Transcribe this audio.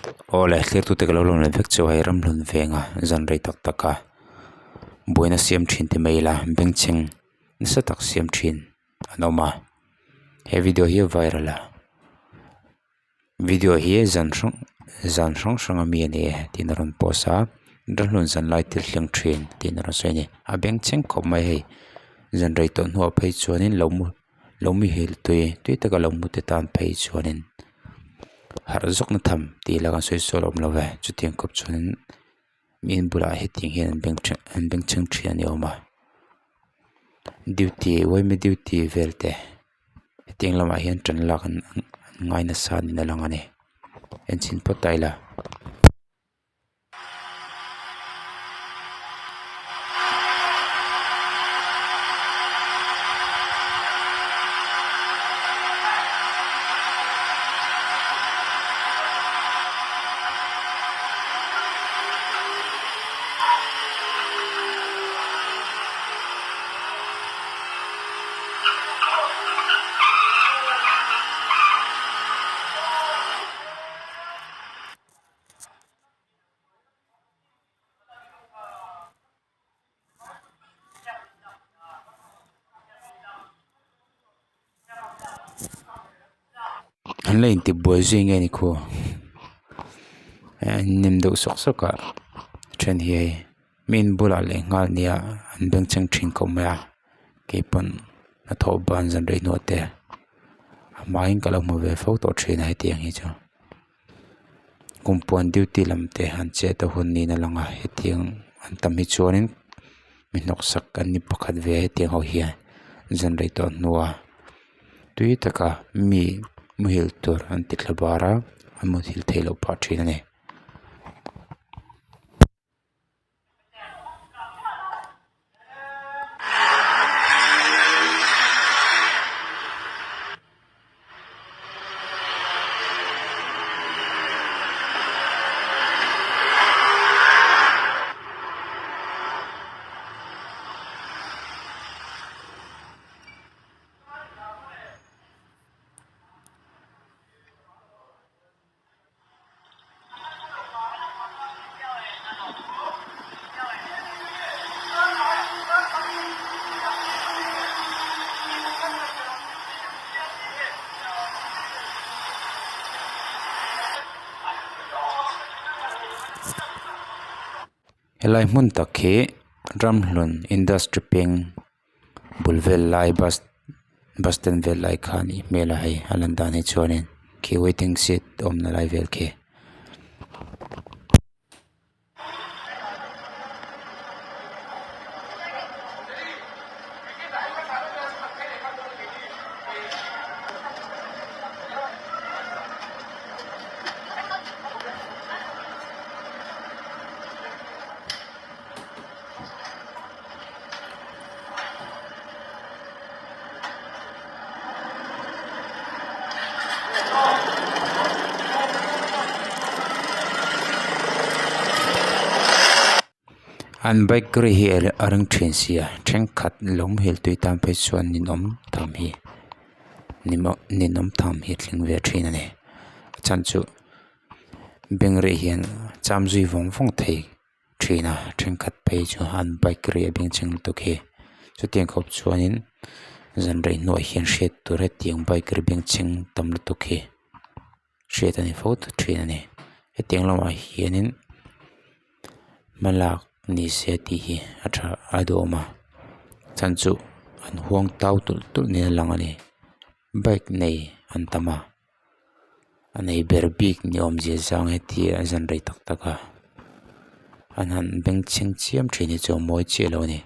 Awle thlirtute ka lo lawm leh vek chu hei ramhlun venga zan rei tak tak a buaina siam thin ti mai ila bengchheng nasa tak siam thin an awm a he video hi a viral a video hi zan hrang zan hrang hrang ami a ni e tiin a rawn post a ramhlun zan lai thil thleng thin tiin a rawn sawi a ni a bengchheng khawp mai hei zan rei tawh hnuah phei chuanin lo mu. Lo muhil tui tui taka lo mute tan phei chuanin harh zawkna tham tih ila kan sawi sawi awm lo ve chutiang khawp chuanin mi in bulah hetiang hian an beng an bengchheng thin a ni awm a duty yma duty vel te hetiang lamah hian tan lak an ngai nasa niin a lang a ni enchhin phawt ta ila. An la intibuai zui nge ni khaw an nem deuh sawk sawk a then hi hei mi in bulah leh nghal nia an bengchheng thin khawp mai a keipawn hnathawh ban zan rei hnuah te a hmain ka lo hmu ve fo tawh thin a hetiang hi chu. Kumpuan duty lam te an chet a hun niin a lang a hetiang an tam hi chuanin mi hnawksak an ni pakhat ve a hetiang ho hian zan rei tawh hnua tui taka mi muhil tur an ti thla bar a an muthilh theih loh phah thin a ni. Helai hmun tak hi Ramhlun industry peng bul vel lai bus bus stand vel lai kha a nih hmel a hei a lan dan hi chuanin khi waiting shed awmna lai vel khi. An bike ri hi a ring thin sia thenkhat lo muhil tui tan phei chuan ninawm tham hi ninawm tham hi a thleng ve thin a ni a chhan chu beng rih hian cham zui vawng vawng thei. Thin a thenkhat phei chu an bike ri a bengchheng lutuk hi chutiang khawp chuanin zan rei hnuah hian hriat tur hetiang bike ri bengchheng tam lutuk hi hriat a ni fo ta thin a ni hetiang lamah hianin hmalak ni se tih hi a tha a duhawm a chhan chu an huang tau tulh tulh niin a lang a ni bike nei an tam a. A nei ber bik ni awm zia zang heti a zan rei tak tak a an han bengchheng chiam thin hi chu a mawi chiah lo a ni.